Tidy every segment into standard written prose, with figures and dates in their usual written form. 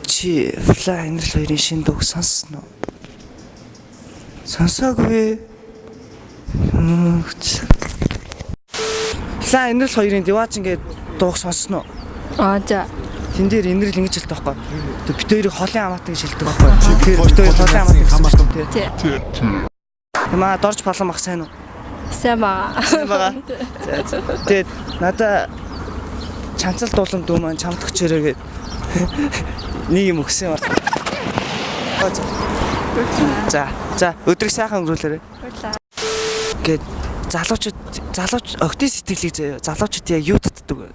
Чи Фла Энэрл хоёрын шинэ дууг сонссон уу? Сонсоогүй. Фла Энэрл хоёрын Диваажин гээд дууг сонссон уу? Аа за. Тэн дээр Энэрл ингэж хэлдэг байхгүй. Тэг бит хоёрыг холын хамаатан гэж хэлдэг байхгүй. Тэгэхээр бит хоёр холын хамаатан гэсэн шүү дээ. Тий. Маа дорж палан бах сайн уу? Сайн баа. Сайн байгаа. За, за. Тэгээд надаа чанцал дуулам дүү маань чамд өчөөрэй гээд нэг юм өгсөн юм. Аа, за. За, за өдрийг сайхан өнгөрүүлээрэй. Баярлалаа. Ингээд залуучууд залууч октын сэтгэлийг заяа залуучууд яг юу татдаг вэ?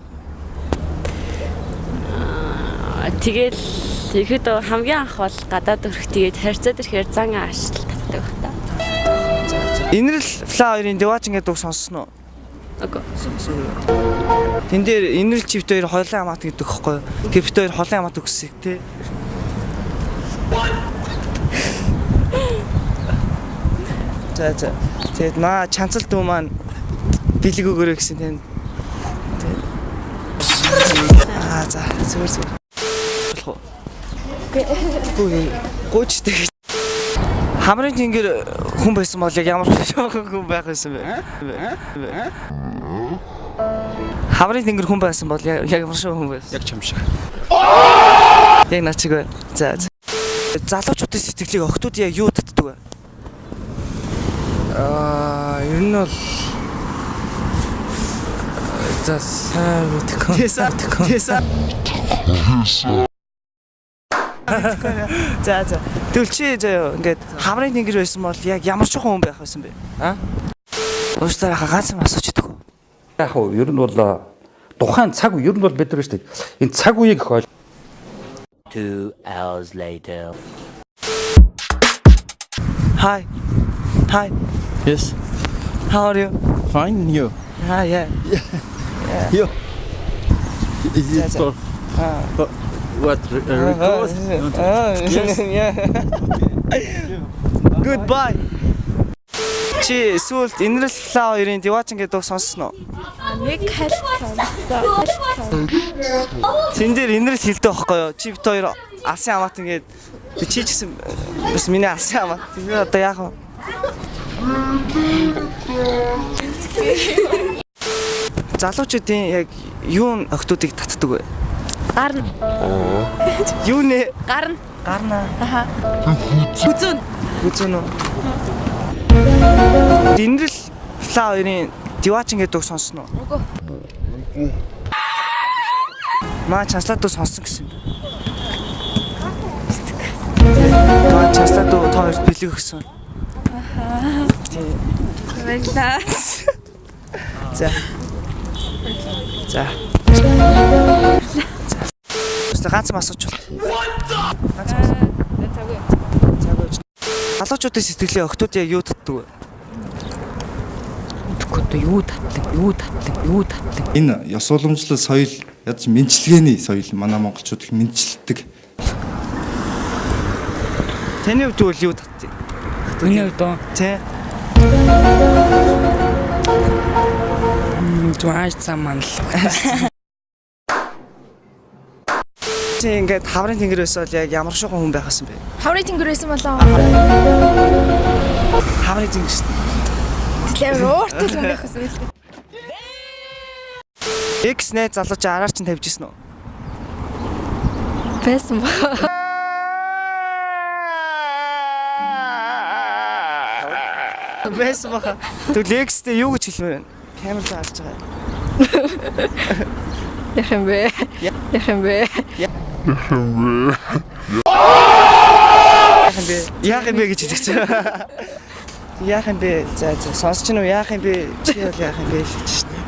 Тэгэл ихэд хамгийн анх бол гадаад өрх тэгээд харьцаад ирэхээр зан аашил татдаг байх та. Энэрл Фла хоёрын Диваажин гэдэг дуу сонссон уу? Үгүй. Тэн дээр Энэрл чивт хоёр холын хамаат гэдэг хөхгүй юу? Тэгэхээр бит хоёр холын хамаат өгсөн тий. За за. Тэгээд маа чанцал дүү маань бэлэг өгөөрэй гэсэн танд. Аа за зүгээр зүгээр. Болох уу? Үгүй. Гүйчтэй. Хамрын тэнгэр хүн байсан бол яг ямар хүн байх байсан бэ? Хамрын тэнгэр хүн байсан бол яг ямар шиг хүн байсан? Яг чам шиг. Яг над чиг байна. За. За. Залуучуудын сэтгэлийг охтууд яг юу татдаг вэ? Аа, ер нь бол за сайн мэдэхгүй. Тэсэ. Тэсэ. За за. Тэгвэл чи заяа ингээд хамрын тэнгэр байсан бол яг ямар ч хүн байх байсан бэ? А? Уучлаарай хаа ганц юм асууж идэх үү? Яг уу ер нь бол тухайн цаг үе ер нь бол бид нар шүү дээ. Энэ цаг үеийг их ойл 2 hours later. Hi. Hi. Yes. How are you? Fine you. Ah yeah. You. Is Yeah, it for what record? Yes. Yeah. Goodbye. Чи сүүлд Энэрл Фла хоёрын Диваажин гэдэг дуу сонссон уу? Нэг хальт сонссон. Хальт сонссон. Тэн дээр Энэрл хэлдэг байхгүй юу? Чи бит хоёр алсын хамаат ингээд чи ч гэсэн бас миний алсын хамаат. Тэгээ одоо яах вэ? Залуучуудын яг юу н охтуудыг татдаг вэ? Гарна. Юу нэ? Гарна. Гарна. Аха. Хүзүүн. Үзэн үү? Энэрл Фла хоёрын Диваажин гэдэг дуу сонссон уу? Үгүй. Маа чанслаа дуу сонссон гэсэн юм. Маа чанслаа дуу та хоёрт бэлэг өгсөн. Баярлалаа. За. За. За. Ганц юм асууж байна. Ганц юм асуу. Заггүй. Загвар. Залуучуудын сэтгэлээ охтууд яг юу татдаг вэ? Тэгэхгүй одоо юу татдаг, юу татдаг, юу татдаг. Энэ ёс уламжлал соёл ядч мэнчилгээний соёл манай монголчууд их мэнчилдэг. Таны хувьд үл юу татдаг? Миний хувьд оо Тэ. зүгээр ааш зам манлах. Чи ингээд хаврын тэнгэр байсан бол яг ямар шиг хүн байх байсан бэ? Хаврын тэнгэр байсан болоо. Хаврын тэнгэр шүү дээ. Тэгэхээр ууртай л хүн байх байсан билээ. X найз залуу чи араар чинь тавьж ирсэн үү? Байсан ба. Байсан баха. Тэгвэл X-тэй юу гэж хэлмээр байна? Камер руу харж байгаа. Яах юм бэ? Яах юм бэ? Яах юм бэ? Яах юм бэ гэж хэлэх чинь. Яах юм бэ? За за сонсч гинүү яах юм бэ? Чи бол яах юм бэ л гэж шүү дээ.